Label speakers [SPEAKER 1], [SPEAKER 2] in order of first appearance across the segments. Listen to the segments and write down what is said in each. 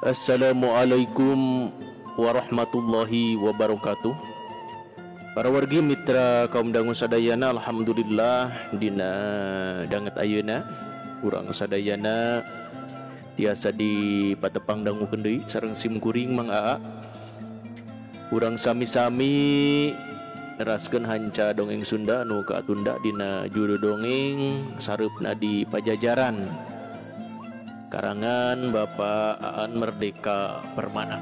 [SPEAKER 1] Assalamualaikum warahmatullahi wabarakatuh. Para wargi mitra kaum dangu sadayana, alhamdulillah dina danget ayeuna urang sadayana tiasa di patepang dangukeun deui sareng sim kuring Mang Aa. Urang sami-sami neraskeun hanca dongeng Sunda anu kaatunda dina judul dongeng Sareupna di Pajajaran, karangan Bapak Aan Merdeka Permana.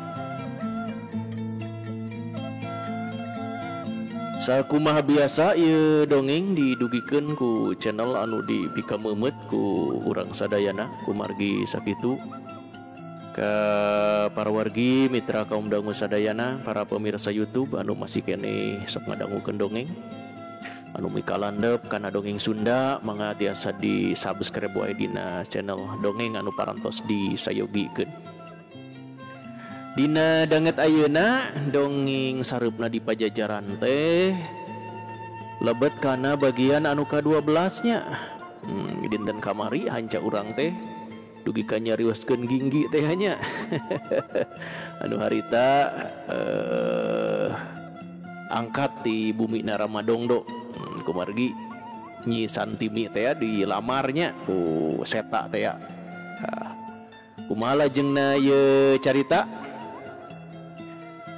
[SPEAKER 1] Sakumaha biasa ieu dongeng didugikeun ku channel anu dipikameumeuet ku urang sadayana kumargi sakitu. Ka para wargi mitra kaum dangu sadayana, para pemirsa YouTube anu masih keneh sok ngadangukeun dongeng anu mikalandep kana dongeng Sunda, mangga tiasa di subscribe wae dina channel dongeng anu parantos disayogikeun. Dina danget ayeuna dongeng Sareupna di Pajajaran teh lebet kana bagian anu ka-12 nya. Dinten kamari hanca urang teh dugi ka nyarioskeun ginggi teh nya. Anu harita angkat di bumi Naramadongdo. Kumargi Nyi Santimi teh dilamarnya ku seta teh. Kumaha lajengna ieu carita?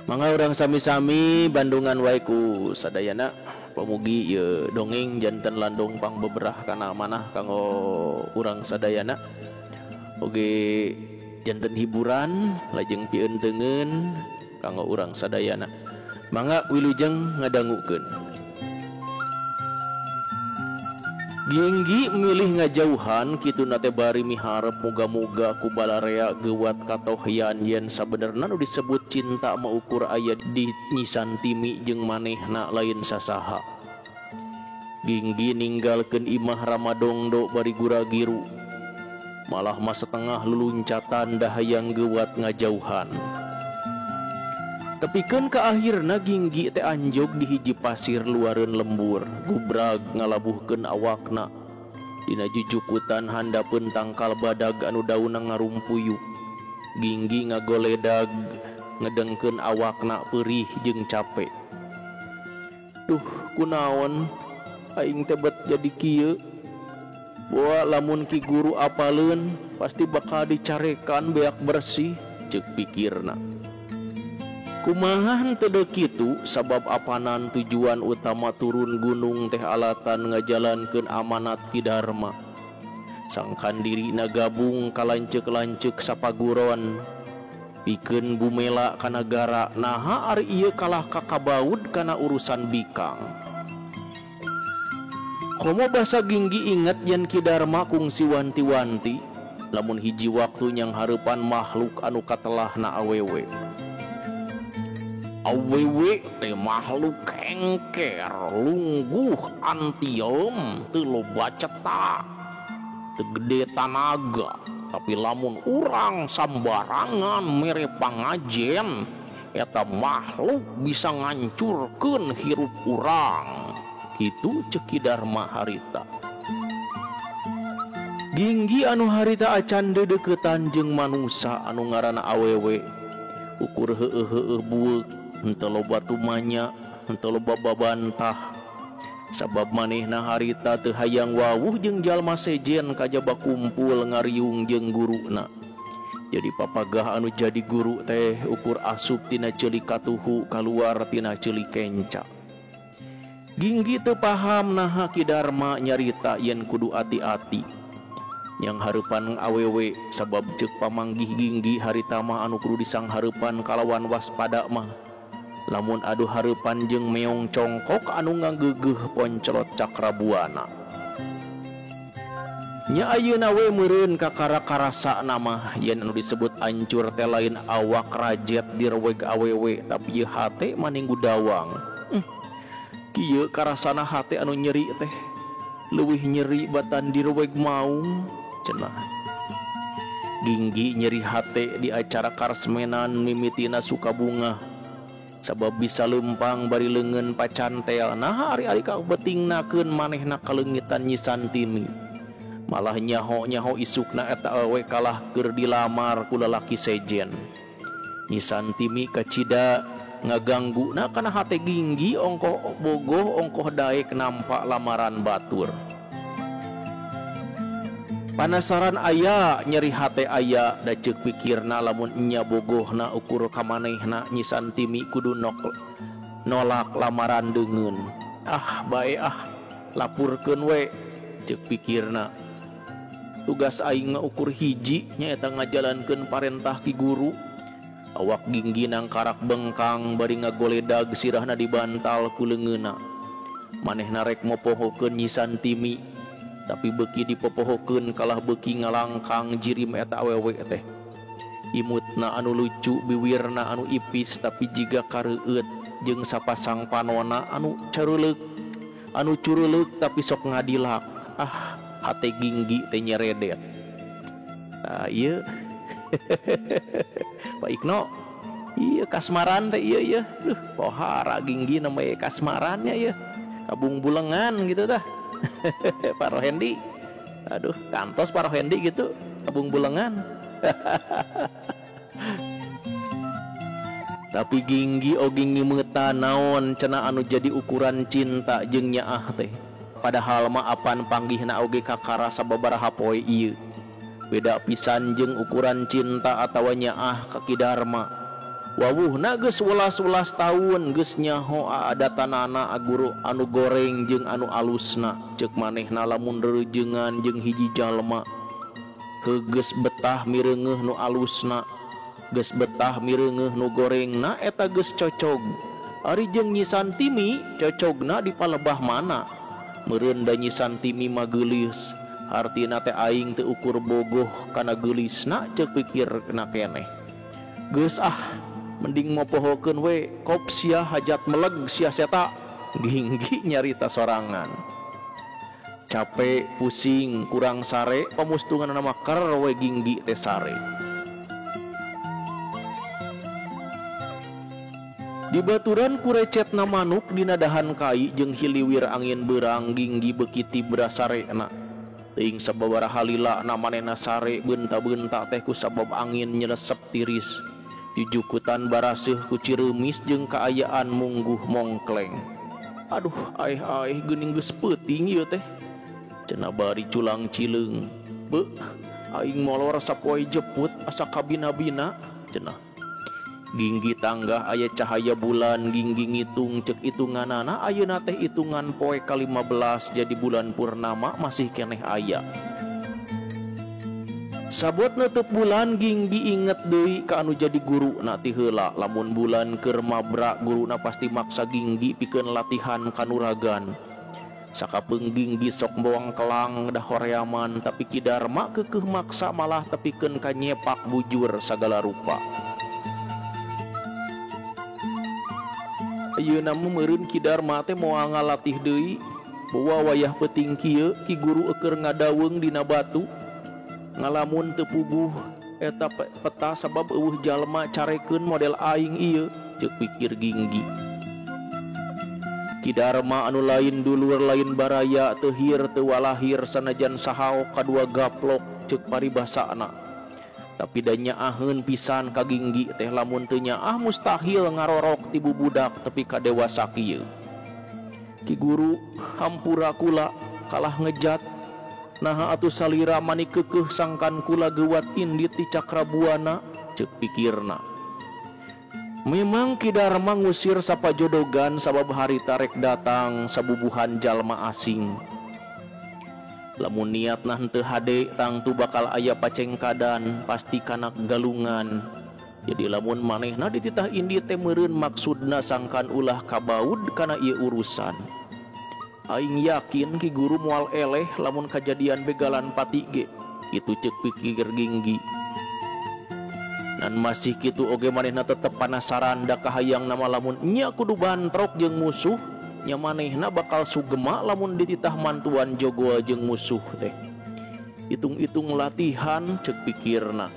[SPEAKER 1] Mangga urang sami-sami bandungan wae ku sadayana. Pamugi ieu dongeng janten landong pangbeberah kana manah kanggo urang sadayana. Oge janten hiburan lajeng pieunteuneun kanggo urang sadayana. Mangga wilujeng ngadangukeun. Ginggi milih ngajauhan kituna teh bari miharep muga-muga ku balarea geuwat katohyan yen sabenerna nu disebut cinta mah ukur aya di Nyi Santimi jeung manehna lain sasaha. Ginggi ninggalkeun imah Ramadongdo bari gura-giru. Malah mah setengah luluncatan dah hayang geuwat ngajauhan. Tepikeun ka akhirna Ginggi teh anjog di hiji pasir luareun lembur, gubrag ngalabuhkeun awakna dina jujukutan handapeun tangkal badag anu daunna ngarumpuyuk. Ginggi ngagoledag ngedengkeun awakna perih jeung capek. Duh, kunaon aing teh bet jadi kieu? Boa lamun ki guru apaleun pasti bakal dicarekan beak bersih, ceuk pikirna. Kumaha henteu deuk kitu sabab apanan tujuan utama turun gunung teh alatan ngajalankeun amanat Ki Dharma. Sangkan dirina gabung ka lanceuk-lanceuk sapaguron pikeun bumela ka nagara, naha ari ieu kalah ka kabaud kana urusan bikang. Komo basa Ginggi inget yen Ki Dharma kungsi wanti-wanti lamun hiji waktu nyang hareupan makhluk anu katelahna awewe. Awewe teh makhluk kengker, lungguh, antiem, teu loba cetak, teu gede tanaga, tapi lamun urang sambarangan mere pangajen, eta makhluk bisa ngancurkeun hirup urang. Kitu ceuk Ki Dharma harita. Ginggi anu harita acan deudeuketan jeung manusa anu ngaranna awewe, ukur heueuh-heueuh bueuk, henteu loba tumanya, henteu loba babantah. Sabab manehna harita teu hayang wawuh jeung jalma sejen kajaba kumpul ngariung jeung guruna. Jadi papagah anu jadi guru teh ukur asup tina ceuli katuhu kaluar tina ceuli kenca. Ginggi teu paham naha Ki Dharma nyarita yen kudu ati-ati yang hareupan awewe, sabab ceuk pamanggih Ginggi harita mah anu kudu disanghareupan kalawan waspada mah Lamun adu hareupan jeung meong congkok anu ngageugeuh poncelot Cakrabuana. Nya ayeuna we meureun kakara karasana mah yen anu disebut ancur teh lain awak rajet direweg awewe tapi ieu hate maninggu dawang. Kieu karasana hate anu nyeri teh leuwih nyeri batan direweg maung cenah. Ginggi nyeri hate di acara karsmenan mimitina sukabungah sabab bisa lempang bari leungeun pacantel. Nah ari-ari kabetingnakeun manehna kaleungitan Nyi Santimi. Malah nyaho-nyaho isukna eta awewe kalah keur dilamar ku lalaki sejen. Nyi Santimi kacida ngagangguna kana hate Ginggi ongkoh bogoh ongkoh daek nampak lamaran batur. Panasaran aya nyeri hate aya da ceuk pikirna lamun nya bogohna ukur ka manehna Nyi Santimi kudu nolak lamaran deungeun. Ah bae ah lapurkeun we ceuk pikirna. Tugas aing ngaukur hiji nyaeta ngajalankeun parentah ki guru. Awak Ginggi nangkarak bengkang bari ngagoledag sirahna dibantal ku leungeunna. Manehna rek mopohokeun Nyi Santimi tapi beuki dipopohokeun kalah beuki ngalangkang jirim eta awewe teh. Imutna anu lucu, biwirna anu ipis tapi jiga kareueut jeung sapasang panona anu caruleuk, anu curuleuk tapi sok ngadilak. Ah, hate Ginggi teh nyeredet. Tah ieu. Pak Ikno, ieu kasmaran teh ieu ieu. Duh, pohara Ginggi namanya kasmarannya ieu. Kabung bulengan gitu tah. Pak Rohendi. Aduh, kantos Pak Rohendi gitu, kabung bulengan. Tapi Ginggi oge ngimetan naon cenah anu jadi ukuran cinta jeung nyaah teh. Padahal mah apan panggihna oge kakara sababaraha poe ieu. Beda pisan jeung ukuran cinta atawa nyaah ka Ki Darma. Wawuhna geus welas-welas taun geus nyaho aadatanana guru anu goreng jeung anu alusna. Ceuk manehna lamun reujeungan jeung hiji jalma. Heuh geus betah mireungeuh nu alusna, geus betah mireungeuh nu gorengna eta geus cocog. Ari jeung Nyi Santimi cocogna di palebah mana? Meureun da Nyi Santimi mah geulis. Hartina teh aing teu ukur bogoh kana geulisna ceuk pikirna keneh. Geus ah, mending mopohokeun we kop sia hajat meleg sia seta. Ginggi nyarita sorangan. Capek, pusing, kurang sare, pamustunganna mah ker we Ginggi teh sare. Dibaturan kurecetna manuk dina dahan kai jeung hiliwir angin beurang Ginggi beuki tibra sarena. Teuing sababaraha lila na manehna sare beunta-beunta teh ku sabab angin nyelesep tiris. Jujukutan baraseuh ku cireumis jeung kaayaan mungguh mongkleng. Aduh, aeh-aeh geuning geus peuting ieu teh. Cenah bari culang cileung. Beuh, aing molor sapoe jeput asa kabina-bina cenah. Ginggi tanggah aya cahaya bulan, Ginggi ngitung cek hitunganana ayeuna teh hitungan poe ka-15 jadi bulan purnama masih keneh aya. Sabot nutup bulan Ginggi inget deui ka anu jadi guruna ti heula. Lamun bulan keur mabra guruna pasti maksa Ginggi pikeun latihan kanuragan. Sakapeung Ginggi sok bawang kelang dah horeaman tapi Ki Darma keukeuh maksa malah tepikeun ka nyepak bujur sagala rupa. Ayeuna mah meureun Ki Darma teh moal ngalatih deui. Bawa wayah peuting kieu ki guru eueur ngadaweung dina batu. Ngalamun teu puguh eta peta sabab eueuh jalma carekeun model aing ieu ceuk pikir Ginggi. Ki Darma anu lain dulur lain baraya teu hir teu walahir sanajan sahaok kadua gaplok ceuk paribasana. Tapi da nyaaheun pisan ka Ginggi teh lamun teu nyaah mustahil ngarorok ti bubudak tepi ka dewasa kieu. Ki guru hampura kula kalah ngejat. Naha atuh salira mani keukeuh sangkan kula geuwat indit ti Cakrabuana ceuk pikirna. Memang Ki Darma ngusir sapajodogan sabab harita rek datang sabubuhan jalma asing. Lamun niatna henteu hade tangtu bakal aya pacengkadan pasti kana galungan. Jadi lamun manehna dititah indi teh meureun maksudna sangkan ulah kabaud kana ieu urusan. Aing yakin Ki Guru moal eleh lamun kajadian begalan pati ge. Kitu ceuk pikir Ginggi. Nan masih kitu oge manehna tetep panasaran da kahayang nama lamun nya kudu bantrok jeung musuh, nya manehna bakal sugema lamun dititah mantuan jogoa jeung musuh teh. Hitung-hitung latihan ceuk pikirna.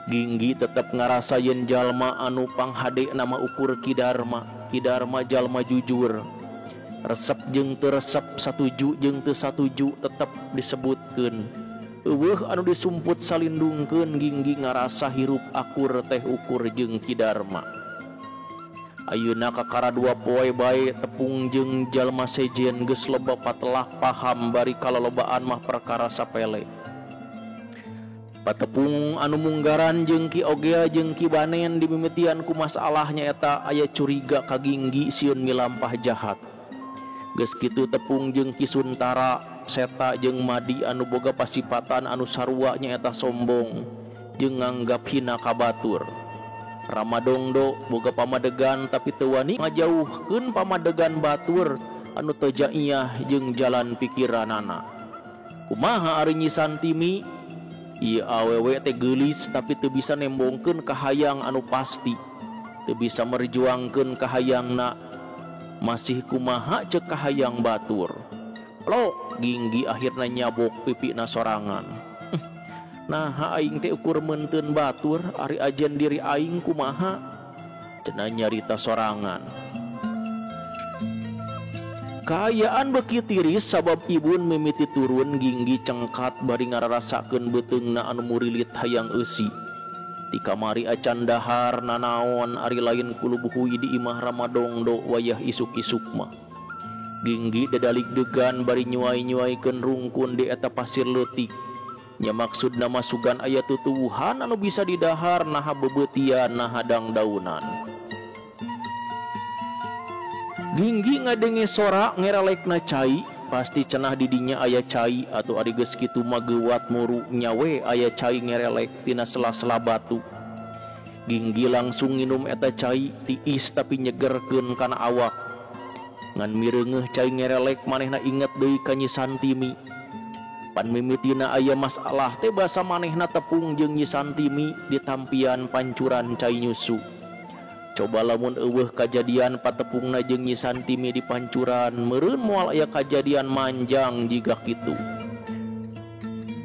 [SPEAKER 1] Ginggi tetep ngarasa yen jalma anu panghade nama ukur Ki Darma. Ki Darma jalma jujur. Resep jeung teu resep, satuju jeung teu satuju tetep disebutkeun. Eueuh anu disumput salindungkeun Ginggi ngarasa hirup akur teh ukur jeung Ki Darma. Ayeuna kakara dua poe bae tepung jeung jalma sejen geus loba patelah paham bari kalolobaan mah perkara sapele. Patepung anu munggaran jeung Ki Ogea jeung Ki Banen dimimitian ku masalah nyaeta aya curiga ka Ginggi sieun milampah jahat. Geus kitu tepung jeung Ki Suntara, Seta jeung Madi anu boga pasipatan anu sarua nyaeta sombong jeung nganggap hina ka batur. Ramadongdo boga pamadegan tapi teu wani ngajauhkeun pamadegan batur anu teu jaiyah jeung jalan pikiranana. Kumaha ari Nyi Santimi? Ieu awewe teh geulis tapi teu bisa nembongkeun kahayang anu pasti. Teu bisa merjuangkeun kahayangna. Masih kumaha ceuk kahayang batur. Plok Ginggi akhirna nyabok pipina sorangan. Nah aing teh ukur meunteun batur ari ajen diri aing kumaha? Cenah nyarita sorangan. Kaayaan beuki tiris sabab ibun mimiti turun Ginggi cengkat bari ngararasakeun beuteungna anu murilit hayang eusi. Ti kamari acan dahar nanaon ari lain kulubuhui di imah Ramadongdo wayah isuk-isuk mah. Ginggi dadalik degan bari nyuai-nyuaikeun rungkun di eta pasir leutik. Nya maksudna masugan aya tutuwuhan anu bisa didahar naha bebeutian naha dangdaunan. Ginggi ngadenge sora ngerelekna cai, pasti cenah didinya aya cai atau ari geus kitu mah geuwat muru nyawe aya cai ngerelek tina sela-sela batu. Ginggi langsung nginum eta cai tiis tapi nyegerkeun kana awak. Ngan mireungeuh cai ngerelek manehna inget deui ka Nyi Santimi. Pan mimitina aya masalah teh basa manehna tepung jeung Nyi Santimi di tampian pancuran cai nyusu. Coba lamun eueuh kajadian patepungna jeung Nyi Santimi di pancuran, meureun moal aya kajadian manjang jiga kitu.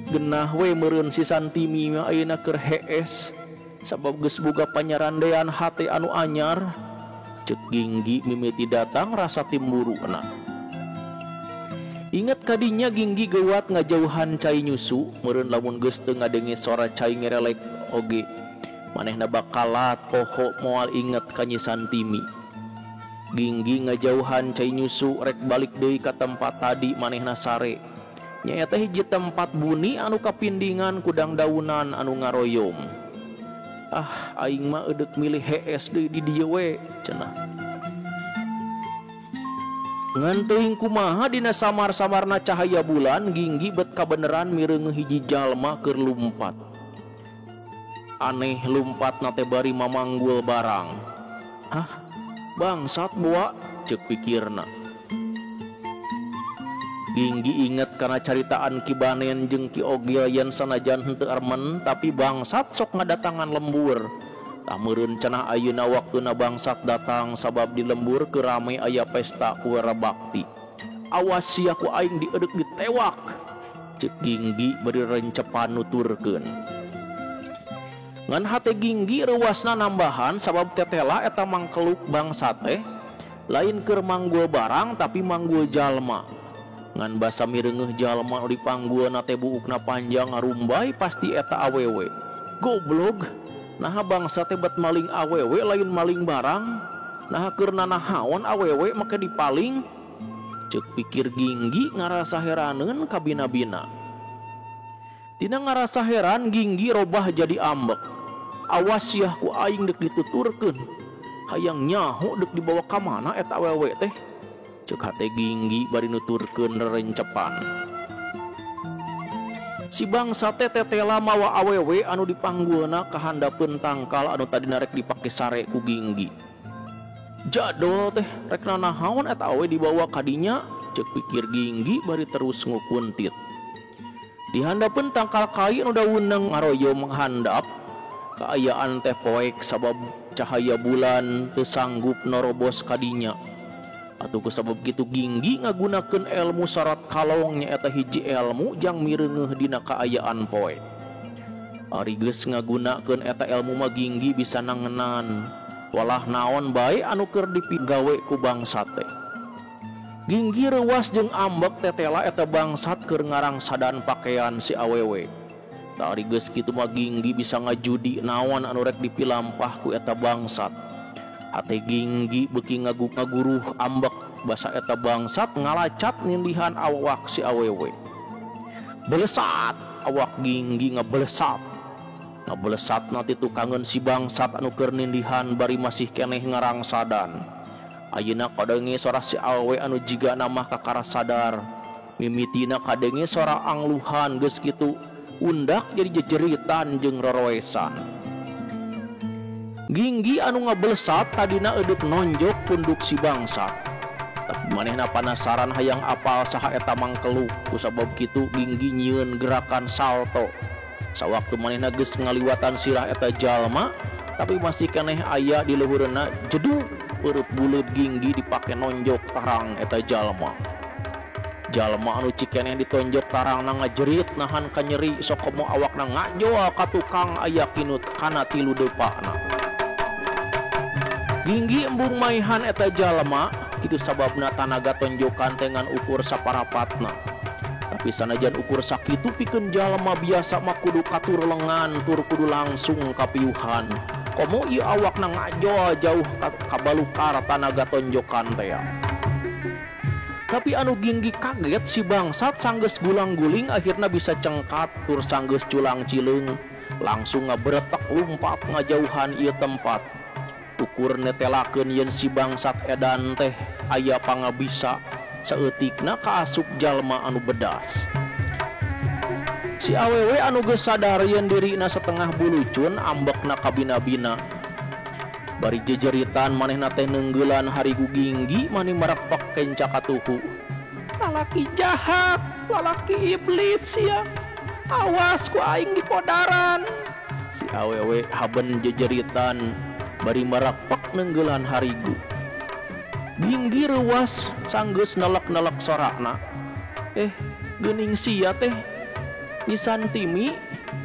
[SPEAKER 1] Genah we meureun si Santimi mah ayeuna keur hees sabab geus boga panyarandean hate anu anyar. Ceuk Ginggi mimiti datang rasa timburuna. Ingat kadinya Ginggi geuwat ngajauhan cai nyusu, meureun lamun geus teu ngadenge sora cai ngerelek oge. Manehna bakalat poho moal inget ka Nyi Santimi. Ginggi ngajauhan cai nyusu rek balik deui ka tempat tadi manehna sare. Nyaeta hiji tempat buni anu kapindingan ku dangdaunan anu ngaroyom. Ah, aing mah eudek milih hees deui di dieu we cenah. Ngan teuing kumaha dina samar-samarna cahaya bulan Ginggi bet kabeneran mireungeuh hiji jalma keur lumpat. Aneh lumpat na teh bari mamanggul barang. Ah, bangsat boa ceuk pikirna. Ginggi inget kana caritaan Ki Banen jeung Ki Ogil yen sanajan henteu ermen tapi bangsat sok ngadatangan lembur. Tah meureun cenah ayeuna waktuna bangsat datang sabab di lembur keur rame aya pesta kuwara bakti. Awas sia ku aing dieudek ditewak. Ceuk Ginggi bari rencepan nuturkeun. Ngan hate Ginggi reuasna nambahan sabab tetela eta mangkeluk bangsat teh lain keur manggul barang tapi manggul jalma. Ngan basa mireungeuh jalma nu dipanggulna teh buukna panjang ngarumbay pasti eta awewe. Goblog, naha bangsa teh bet maling awewe lain maling barang. Naha keur nanahaon awewe make dipaling. Ceuk pikir Ginggi ngarasa heraneun kabina-bina. Tina ngarasa heran Ginggi robah jadi ambek. Awas yah ku aing dek dituturkeun. Hayang nyaho dek dibawa ka mana eta awewe teh. Ceuk hate Ginggi bari nuturkeun rerencepan. Si bangsa teh tetela mawa awewe anu dipanggulna ka handapeun tangkal anu tadi narek dipake sare ku Ginggi. Jadol teh rek nanahaon eta awe dibawa ka dinya, ceuk pikir Ginggi bari terus ngukuntit. Di handapeun tangkal kai anu daunna ngaroyom handap, kaayaan teh poek sabab cahaya bulan teu sanggup norobos ka dinya. Atuh kusabab kitu Ginggi ngagunakeun elmu sarat kalong nyaeta hiji elmu jang mireungeuh dina kaayaan poe. Ari geus ngagunakeun eta elmu mah Ginggi bisa nangenan walah naon bae anu keur dipigawe ku bangsat teh. Ginggi reuas jeung ambek tetela eta bangsat keur ngarangsadan pakean si awewe. Tah ari geus kitu mah Ginggi bisa ngajudi naon anu rek dipilampah ku eta bangsat. Ate Ginggi beuki ngaguruh ambek basa eta bangsat ngalacat nindihan awak si awewe. Belesat awak Ginggi ngabelesat. Ngabelesat na titukangeun si bangsat anu keur nindihan bari masih keneh ngarangsadan. Ayeuna kadenge sora si awewe anu jiga mah kakara sadar. Mimitina kadenge sora angluhan geus kitu undak jadi jejeritan jeung roroesan. Ginggi anu ngabelesat tadina eudeuk nonjok punduk si bangsat. Tapi manehna panasaran hayang apal saha eta mangkeluk. Kusabab kitu Ginggi nyieun gerakan salto. Sawaktu manehna geus ngaliwatan sirah eta jalma, tapi masih keneh aya di luhureuna jedug eureut buleud Ginggi dipake nonjok tarang eta jalma. Jalma anu cikeneh ditonjok tarangna ngajerit nahan kanyeri sokomo awakna ngajol ka tukang aya kinut kana tilu deupana. Ginggi embung maihan eta jalma, kitu sababna tanaga tonjokan teh ngan ukur saparapatna. Tapi sanajan ukur sakitu pikeun jalma biasa mah kudu katur lengan tur kudu langsung kapiuhan. Komo ieu awakna ngajol jauh kabalukar tanaga tonjokan teh. Tapi anu Ginggi kaget si bangsat sanggeus gulang-guling akhirna bisa cengkat tur sanggeus culang-cileung langsung ngaberetek lumpat ngajauhan ieu tempat. Ukur netelakeun yen si bangsat edan teh aya pangabisa saeutikna kaasup jalma anu bedas. Si awewe anu geus sadar yen dirina setengah bulucun ambekna kabina-bina. Bari jejeritan manehna teh neunggeulan harigu Ginggi mani merekpek kenca katuhu. Lalaki jahat, lalaki iblis ya. Awas ku aing dikodaran. Si awewe haben jejeritan bari merekpek neunggeulan harigu. Ginggi reuas sanggeus nelek-nelek sorakna. Geuning sia teh Nyi Santimi,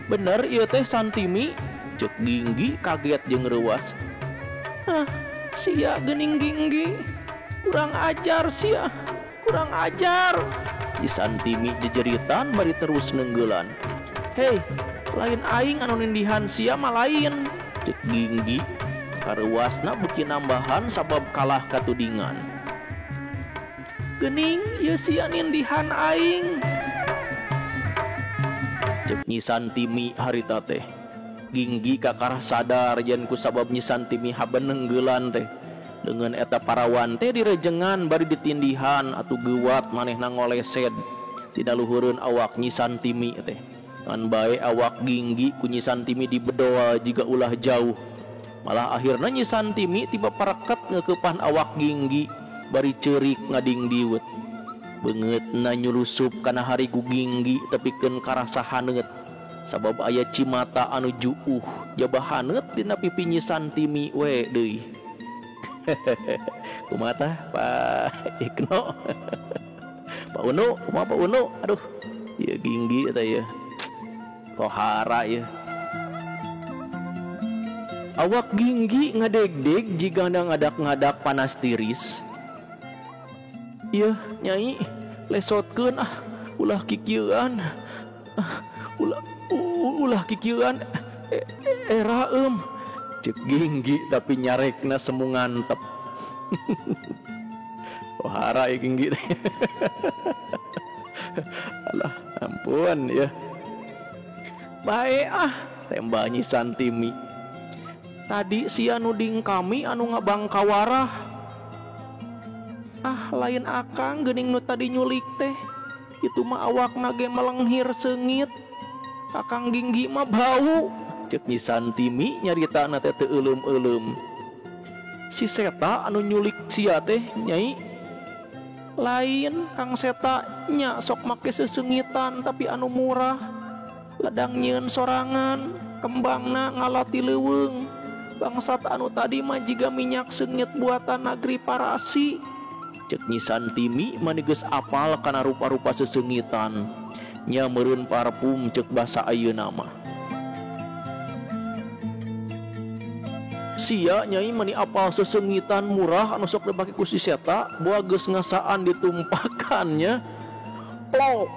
[SPEAKER 1] bener ieu teh Santimi? Ceuk Ginggi kaget jeung reuas. Ah, sia geuning Ginggi. Kurang ajar sia, kurang ajar. Nyi Santimi jejeritan bari terus neunggeulan. Hei, lain aing anu nindihan sia mah lain. Ceuk Ginggi kareuwasna beuki nambahan sabab kalah katudingan. Geuning ieu sia nindihan aing. Ceuk Nyi Santimi harita teh. Ginggi kakarah sadar yen kusabab Nyi Santimi haben neunggeulan teh. Dengan eta parawan teh direjengan bari ditindihan atuh geuwat manehna ngolesed. Tina luhureun awak Nyi Santimi teh. Ngan bae awak Ginggi ku Nyi Santimi dibedoal jiga ulah jauh. Malah akhirna Nyi Santimi tiba pareket ngeukepan awak Ginggi bari ceurik ngadingdiweut. Beungeutna nyulusup kana harigu Ginggi tepikeun karasa haneut. Sabab aya cimata anu juuh jaba haneut dina pipi Nyi Santimi we deui. Kumaha tah Pak Ikno? Pak Unu, kumaha Pak Unu? Aduh, ieu Ginggi eta ieu. Pohara ieu. Awak Ginggi ngadegdeg jiga ngadak-ngadak panas tiris. Ieu nyai lesotkeun ah, ulah kikieuan. Ah, ulah kikieuan era eum. Ceuk Ginggi tapi nyarekna semu ngantep. Pohara ieu Ginggi teh. Alah, ampun ya. Bae ah, tembak Nyi Santimi. Tadi sia nuding kami anu ngabangkawarah. Ah, lain akang geuning nu tadi nyulik teh. Itu mah awakna ge melenghir seungit. Kakang Ginggi mah bau. Cek Nyi Santimi nyaritana teh teu euleum-euleum. Si Seta anu nyulik sia teh Nyai. Lain Kang Seta nya sok make sesengitan tapi anu murah. Ladang nyieun sorangan, kembangna ngalati leuweung. Bangsat anu tadi mah jiga minyak seungit buatan nagri Parasi. Cek Nyi Santimi mani geus apal kana rupa-rupa sesengitan. Nya meureun parfum cek basa ayeuna mah. Sia Nyai mani apal sesengitan murah anu sok dibake ku si Seta, boa geus ngasaan ditumpakannya. Plok,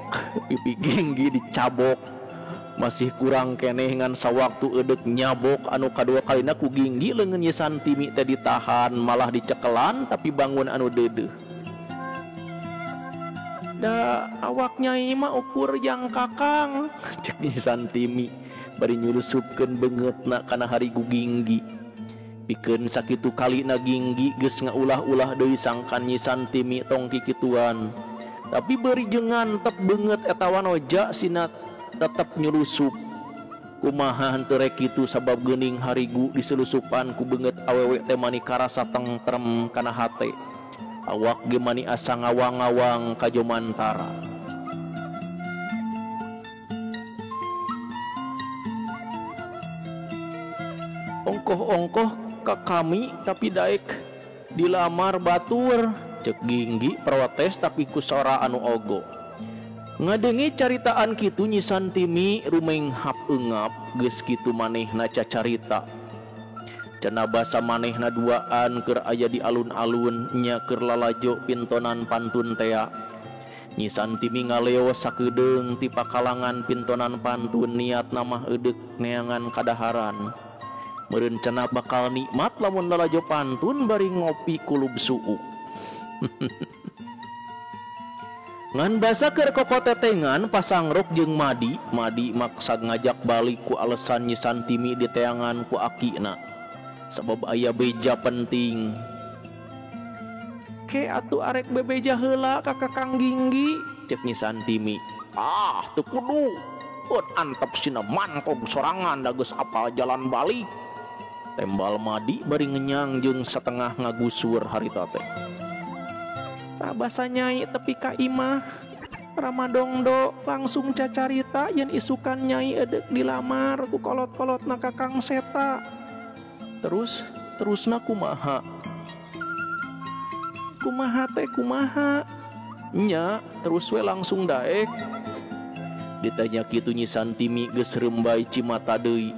[SPEAKER 1] pipi Ginggi dicabok. Masih kurang keneh ngan sawaktu eudek nyabok anu kadua kalina ku Ginggi leungeun Nyi Santimi teh ditahan malah dicekelan tapi bangun anu deudeuh. Da awak Nyai mah ukur jang kakang, cek Nyi Santimi bari nyulusupkeun beungeutna kana harigu Ginggi. Pikeun sakitu kalina Ginggi geus ngaulah-ulah deui sangkan Nyi Santimi tong kikituan. Tapi bari jeung ngantep beungeut eta wanoja sina tetep nyulusup. Kumaha henteu rek kitu sabab geuning harigu diselusupan ku beungeut awewe teh mani karasa tentrem kana hate. Awak ge mani asa ngawang-ngawang ka jomantara. Ongkoh-ongkoh ka kami tapi daek dilamar batur, cek Ginggi protes tapi ku sora anu ogo. Ngadenge caritaan kitu Nyi Santimi rumenghap eungap geus kitu manehna cacarita. Cenah basa manehna duaan keur aya di alun-alun nya keur lalajo pintonan pantun tea. Nyi Santimi ngaleo sakedeung ti pakalangan pintonan pantun niatna mah eudek neangan kadaharan. Meureun cenah bakal nikmat lamun lalajo pantun bari ngopi kulub suuk. Ngan basa keur kokotetengan pasangrok jeung Madi, Madi maksa ngajak balik ku alesan Nyi Santimi diteangan ku akina. Sabab aya beja penting. Ke atuh arek bebeja heula ka Kakang Ginggi, cek Nyi Santimi. Ah, teu kudu. Eut antep sina mantog sorangan da geus apal jalan balik. Tembal Madi bari ngenyang jeung setengah ngagusur harita teh. Tabasa Nyai tepi ka imah. Ramadongdo langsung cacarita yen isukan Nyai edek dilamar ku kolot-kolotna Kakang Seta. Terus terusna kumaha? Kumaha teh kumaha? Nya terus we langsung daek. Ditanya kitu Nyi Santimi geus reumbai cimata deui.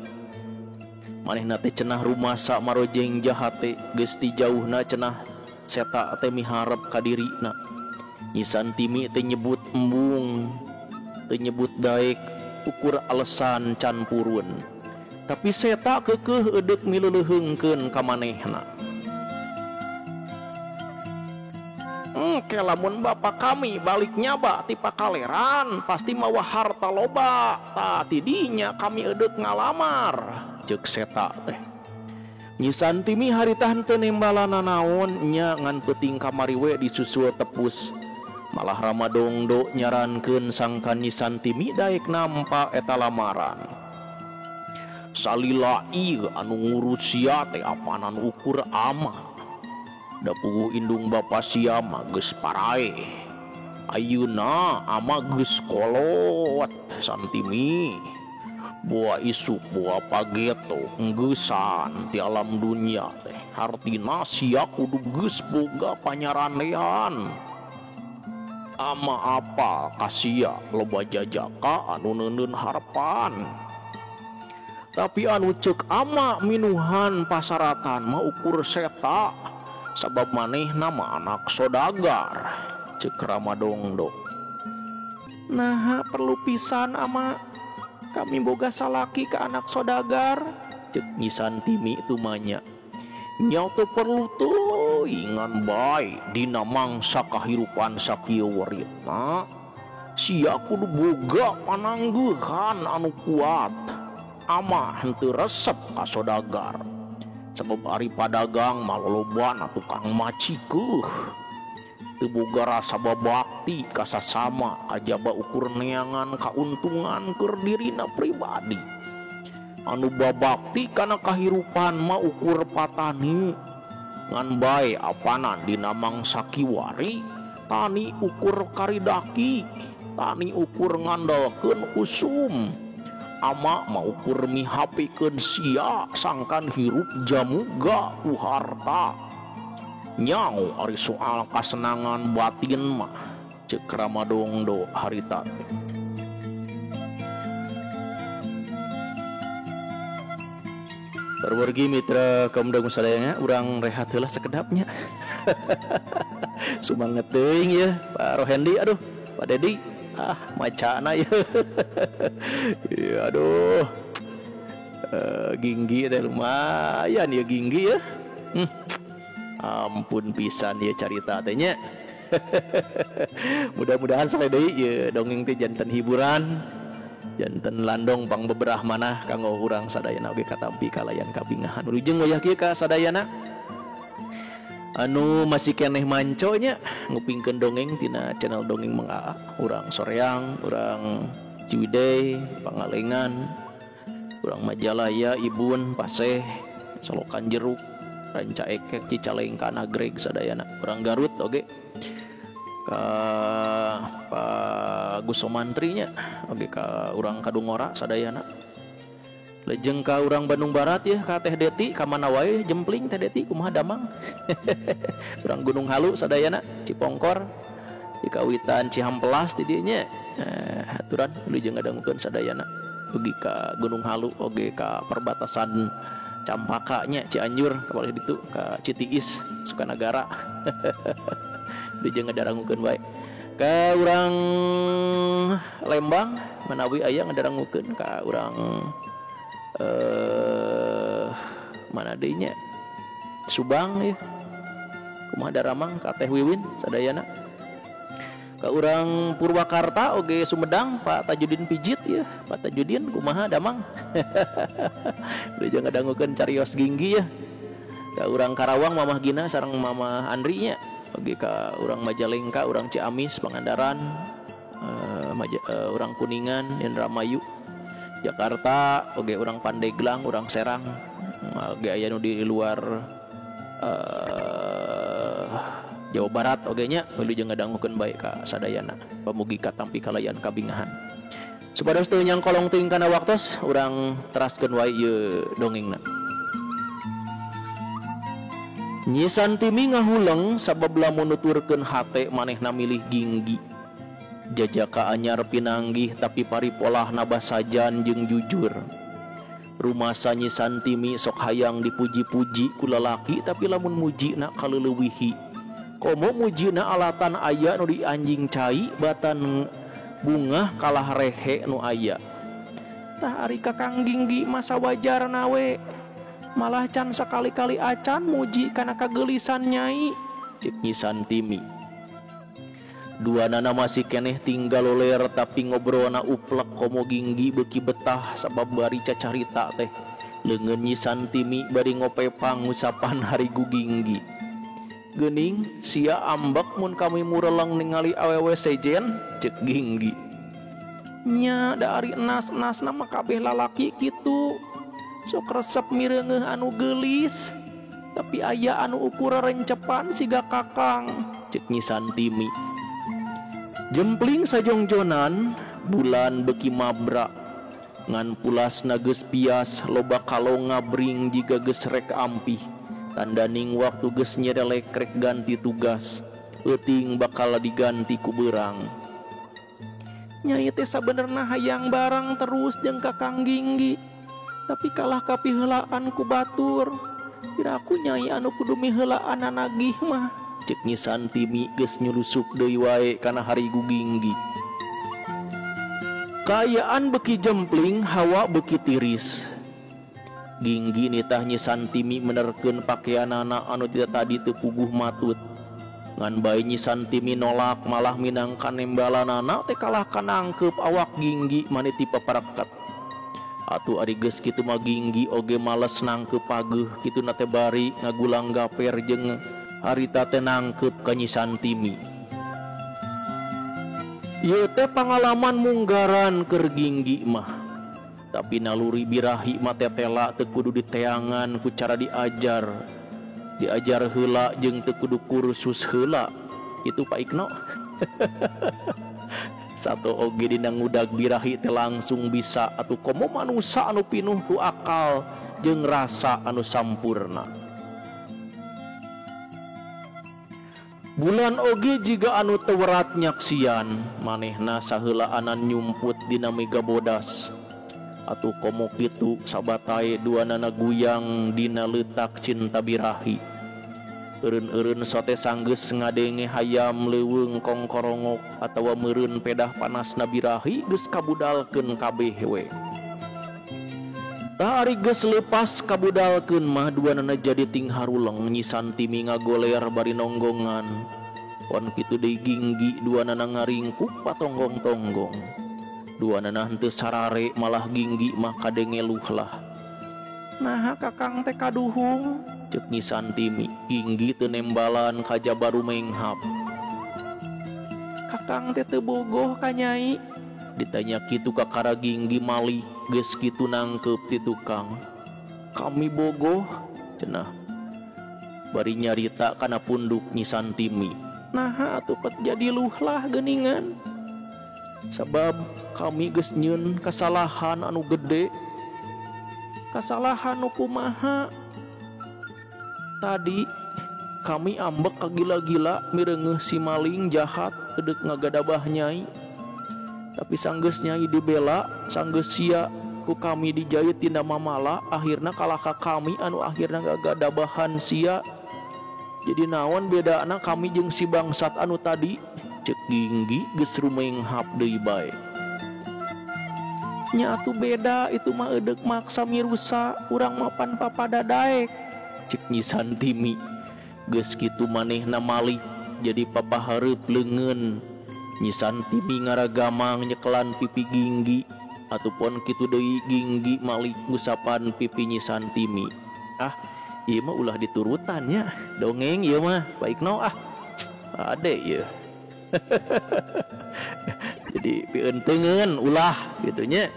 [SPEAKER 1] Manehna teh cenah rumasa marojeng jahate geus ti jauhna cenah Seta teh miharep ka dirina. Nyi Santimi teh nyebut embung, teh nyebut daek ukur alesan can purun. Tapi Seta keukeuh eudek mileuleheungkeun ka manehna. Ke lamun bapa kami balik nyaba ti pakaleran pasti mawa harta loba. Tah tidinya kami eudek ngalamar, ceuk Seta teh. Nyi Santimi harita henteu nembalana naon nya ngan peuting kamari we disusul tepus. Malah Ramadongdo nyarankeun sangkan Nyi Santimi daek nampa eta lamaran. Salila ieu anu ngurus sia teh apanan ukur amah. Da puguh indung bapa sia mah geus parae. Ayeuna ama geus kolot Santimi. Boa isuk boa pageto enggesan ti alam dunia teh. Hartina sia kudu geus boga panyaranehan. Ama apa kasia loba jajaka anu neuneun harepan. Tapi anu ceuk ama minuhan pasaratan mah ukur Seta. Sabab manehna mah anak sodagar, ceuk Ramadongdo. Naha perlu pisan ama kami boga salaki ke anak sodagar, cek Nyi Santimi tumanya. Nya teu perlu teuing ngan bae dina mangsa kahirupan sakieu weritna. Sia kudu boga panangguhan anu kuat. Ama henteu resep ka sodagar. Sabab ari padagang mah lolobana tukang macikeuh. Teu boga rasa babakti ka sasama kajaba ukur neangan kauntungan keur dirina pribadi. Anu babakti kana kahirupan mah ukur patani. Ngan bae apanan dina mangsa kiwari tani ukur karidaki, tani ukur ngandalkeun usum. Ama mah ukur mihapikeun sia sangkan hirup jamuga ku harta. Nyau ari soal kasenangan batin mah ceuk Ramadongdo harita teh. Barwargi mitra kaum dangu sadayana urang rehat heula sekedapnya. Sumanget teuing ya Pak Rohendi, aduh Pak Dedi, ah macana ya. Ya aduh. Ginggi teh lumayan ya Ginggi ya. Ampun pisan ya carita teh nya. Mudah-mudahan sampai deui ye dongeng teh janten hiburan, janten landong pang beberah manah kanggo urang sadayana oge katampi kalayan kabingahan. Wilujeng wayah kieu ka sadayana anu masih keneh manco nya ngupingkeun dongeng tina channel Dongeng Mang Aa, urang Soreang, urang Ciwidey, Pangalengan, urang Majalaya, Ibun, Paseh, Solokan Jeruk, Ranca Ekek, Cicalengka, Nagreg sadayana, urang Garut oge ka Pak Gusomantri nya oge ka urang Kadungora sadayana. Lejeng ka urang Bandung Barat ya ka Teh Deti ka mana wae jempling Teh Deti kumaha damang. Urang Gunung Halu sadayana, Cipongkor, di Kawitan Cihampelas di dieu nya. Aturan wilujeng ngadangukeun sadayana. Ugi ka Gunung Halu oge ka perbatasan Campaka nya Cianjur ka palih ditu ka Citiis Sukanagara. Wilujeng ngadarangukeun wae. Ka urang Lembang manawi aya ngadarangukeun ka urang mana deui nya Subang ya kumaha daramang ka Teh Wiwin sadayana. Ka urang Purwakarta oge Sumedang Pak Tajudin Pijit ya Pak Tajudin kumaha damang. Wilujeng ngadangukeun carios Ginggi ya. Ka urang Karawang Mamah Gina sareng Mamah Andri nya oge ka urang Majalengka, urang Ciamis, Pangandaran, urang Kuningan, Indramayu, Jakarta, oge urang Pandeglang, urang Serang, oge aya nu di luar Jawa Barat oge nya wilujeng ngadangukeun bae ka sadayana. Pamugi katampi kalayan kabingahan. Supados teu nyangkolong teuing kana waktos, urang teraskeun wae ieu dongengna. Nyi Santimi ngahuleng sabab lamun nuturkeun hate manehna milih Ginggi. Jajaka anyar pinanggih tapi paripolahna basajan jeung jujur. Rumasa Nyi Santimi sok hayang dipuji-puji ku lalaki tapi lamun mujina kaleulewihi. Komo mujina alatan aya nu di anjing cai batan bungah kalah rehe nu aya. Tah ari Kakang Ginggi masa wajarna we. Malah can sakali-kali acan muji kana kageulisan nyai, ceuk Nyi Santimi. Dua nana masih keneh tinggal loler tapi ngobrolna uplek komo Ginggi beuki betah sabab bari cacarita teh. Leungeun Nyi Santimi bari ngopepang ngusapan harigu Ginggi. Geuning sia ambek mun kami mureleng ningali awewe sejen, ceuk Ginggi. Nya da ari enas-enasna mah kabeh lalaki kitu. Sok resep mireungeuh anu geulis tapi aya anu ukur rencepan siga kakang, ceuk Nyi Santimi. Jempling sajongjonan bulan beuki mabra ngan pulasna geus pias loba kalong ngabring jiga geus rek ampih tandaning waktu geus nyerelek rek ganti tugas euting bakal diganti ku beurang. Nyai teh sabenerna hayang barang terus jeung Kakang Ginggi tapi kalah kapiheulaan ku batur. Piraku nyai anu kudu miheulaan nagih mah, ceuk Nyi Santimi geus nyulusuk deui wae kana harigu Ginggi. Kaayaan beuki jempling, hawa beuki tiris. Ginggi nitah Nyi Santimi menerkeun pakeanana anu tidak tadi teu puguh matut. Ngan bae Nyi Santimi nolak malah minangkan nembalanana teh kalah kanangkeup awak Ginggi maniti paparekat. Atuh ari geus kitu mah Ginggi oge males nangkeup pageuh kituna teh bari ngagulang gaper jeung Harita teh nangkep ka Nyi Santimi. Ieu teh pangalaman munggaran keur Ginggi mah. Tapi naluri birahi mah tetela teu kudu diteangan ku cara diajar. Diajar heula jeung teu kudu kursus heula. Itu Pak Ikno. Satu oge dina ngudag birahi teh langsung bisa atuh komo manusa anu pinuh ku akal jeung rasa anu sampurna. Bulan oge jiga anu teu werat nyaksian manehna saheulaanan nyumput dina mega bodas. Atuh komo kitu sabatae duanana guyang dina leutak cinta birahi. Eureun-eureun sote sanggeus ngadenge hayam leuweung kongkorongok atawa meureun pedah panasna birahi geus kabudalkeun kabeh we. Tah ari geus leupas kabudalkeun mah duanana jadi ting haruleng Nyi Santimi ngagoler bari nonggongan. Pon kitu deui Ginggi duanana ngaringkuk patonggong-tonggong. Duanana henteu sarare malah Ginggi mah kadenge luhlah. Naha kakang teh kaduhung? Ceuk Nyi Santimi. Ginggi teu nembalan kajaba rumenghap. Kakang teh teu bogoh ka nyai? Ditanya kitu kakara Ginggi malih geus kitu nangkeup ti tukang. Kami bogoh cenah. Bari nyarita kana punduk Nyi Santimi. Naha atuh pet jadi luhlah geuningan. Sabab kami geus nyieun kasalahan anu gede. Kasalahan nu kumaha? Tadi kami ambek kagila-gila mireungeuh si maling jahat kedek ngagadabah nyai. Tapi sanggeus nyai dibela, sanggeus sia ku kami dijait tina mamala, akhirna kalah ka kami anu akhirna ngagadabahan sia. Jadi naon bedana kami jeung si bangsat anu tadi? Ceuk Ginggi geus rumenghap deui bae. Nya atuh beda itu mah eudek maksa mirusa, urang mah pan papada daek. Ceuk Nyi Santimi. Geus kitu manehna malik jadi papahareup leungeun. Nyi Santimi ngaragamang nyekelan pipi Ginggi atupon kitu deui Ginggi malik ngusapan pipi Nyi Santimi. Ah, ieu mah ulah diturutan nya. Dongeng ieu mah, baikno ah. Ade ieu. Jadi pieunteuneun ulah gitu nya.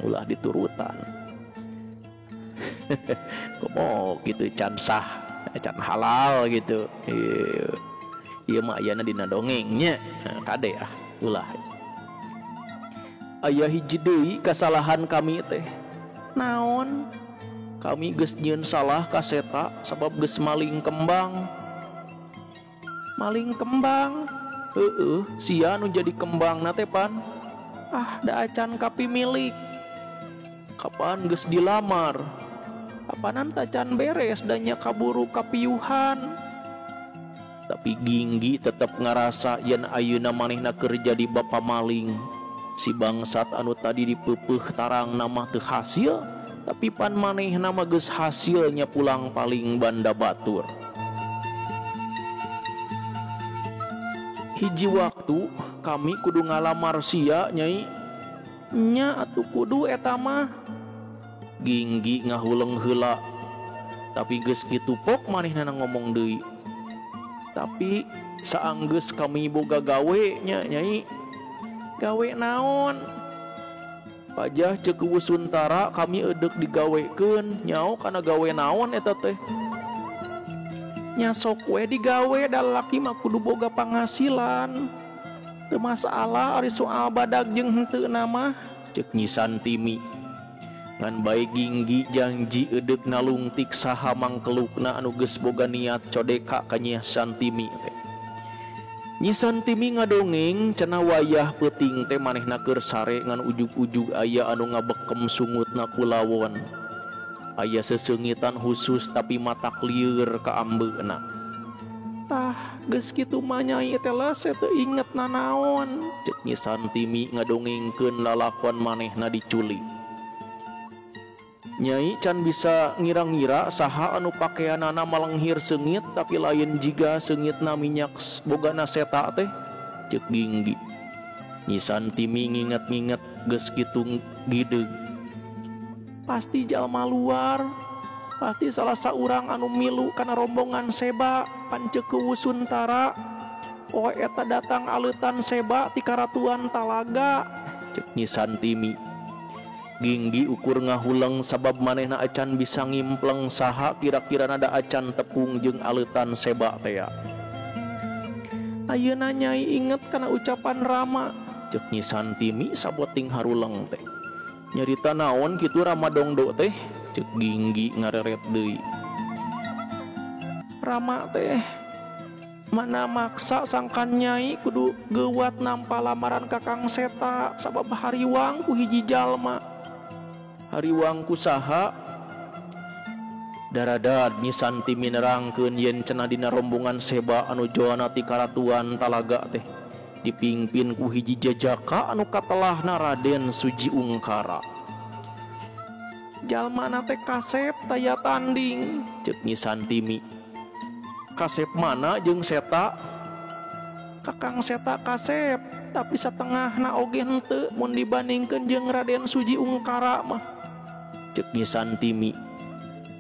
[SPEAKER 1] Ulah diturutan. Komo kitu can sah, can halal gitu. Ieu mah ayana dina dongeng nya. Kade ah, ulah. Aya hiji deui kasalahan kami teh. Naon? Kami geus nyieun salah ka seta sabab geus maling kembang. Maling kembang? Heueuh, sia nu jadi kembangna teh pan. Ah, da acan kapimilik. Kapan geus dilamar? Apanan tacan beres da nya kaburu kapiuhan. Tapi Ginggi tetep ngarasa yen ayeuna manehna keur jadi bapa maling. Si bangsat anu tadi dipeupeih tarang mah teu hasil, tapi pan manehna mah geus hasilnya pulang paling banda batur. Hiji waktu kami kudu ngalamar sia nyai. Nya atuh kudu eta mah. Ginggi ngahuleng heula. Tapi geus kitu pok manehna ngomong deui. Tapi saanggeus kami boga gawe nya nyai. Gawe naon? Pajah ceuk Wusuntara kami eudek digawekeun, nyao kana gawe naon eta teh. Nya sok we digawe da lalaki mah kudu boga panghasilan. Teu masalah ari soal badag jeung henteu mah, ceuk Nyi Santimi. Ngan bae Ginggi janji eudek nalungtik saha mangkelukna anu geus boga niat codeka ka Nyi Santimi teh. Nyi Santimi ngadongeng cenah wayah peuting teh manehna keur sare ngan ujug-ujug aya anu ngabekem sungutna ku lawon. Aya seseungitan khusus tapi matak lieur ka ambeuna. Tah, geus kitu mah nyai teh lese teu inget nanaon. Ceuk Nyi Santimi ngadongengkeun lalakon manehna diculik. Nyai can bisa ngira-ngira saha anu pakeanana malenghir seungit tapi lain jiga seungitna minyak bogana seta teh. Ceuk Ginggi. Nyi Santimi nginget-nginget geus kitu gideug. Pasti jalma luar, Pasti salah saurang anu milu kana rombongan Seba panceukeun Wusuntara. Oh eta datang aleutan Seba ti karatuan Talaga cek Nyi Santimi. Ginggi ukur ngahuleng sabab manehna acan bisa ngimpleng saha kira-kira nada acan tepung jeung aleutan Seba tea. Ayeuna Nyai inget kana ucapan Rama cek Nyi Santimi saboting haruleng teh. Nyarita naon kitu Rama dongdo teh cek Ginggi ngareret deui. Rama teh mana maksa sangkan Nyai kudu geuwat nampa lamaran Kakang Seta sabab hariwang ku hiji jalma. Hariwang ku saha? Daradad Nyi Santimi nerangkeun yen cenah dina rombongan Seba anu joana ti karatuan Talaga teh dipingpin ku hiji jajaka anu katelahna Raden Suji Ungkara. Jalmana teh kasep taya tanding cek Nyi Santimi. Kasep mana jeung Seta? Kakang Seta kasep tapi satengahna oge henteu mun dibandingkeun jeung Raden Suji Ungkara mah cek Nyi Santimi.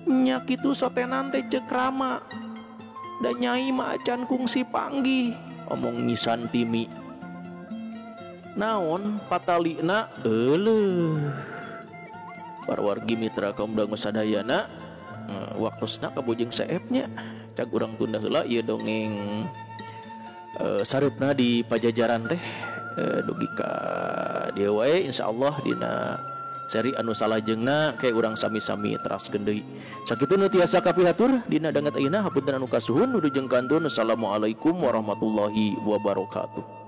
[SPEAKER 1] Nya kitu sotenan teh cek Rama da Nyai mah acan kungsi panggih omong Nyi Santimi. Naon patalina euleuh. Parwargi mitra kaum dangu sadayana waktosna kabujeng seepnya cag urang tunda heula ieu dongeng sareupna di Pajajaran teh dugi ka dieu wae insyaallah dina seri anu salajengna kayak urang sami-sami teraskeun deui. Sakitu nu tiasa kapihatur dina danget ayeuna hapunten anu kasuhun nuju jeung kantun. Assalamualaikum warahmatullahi wabarakatuh.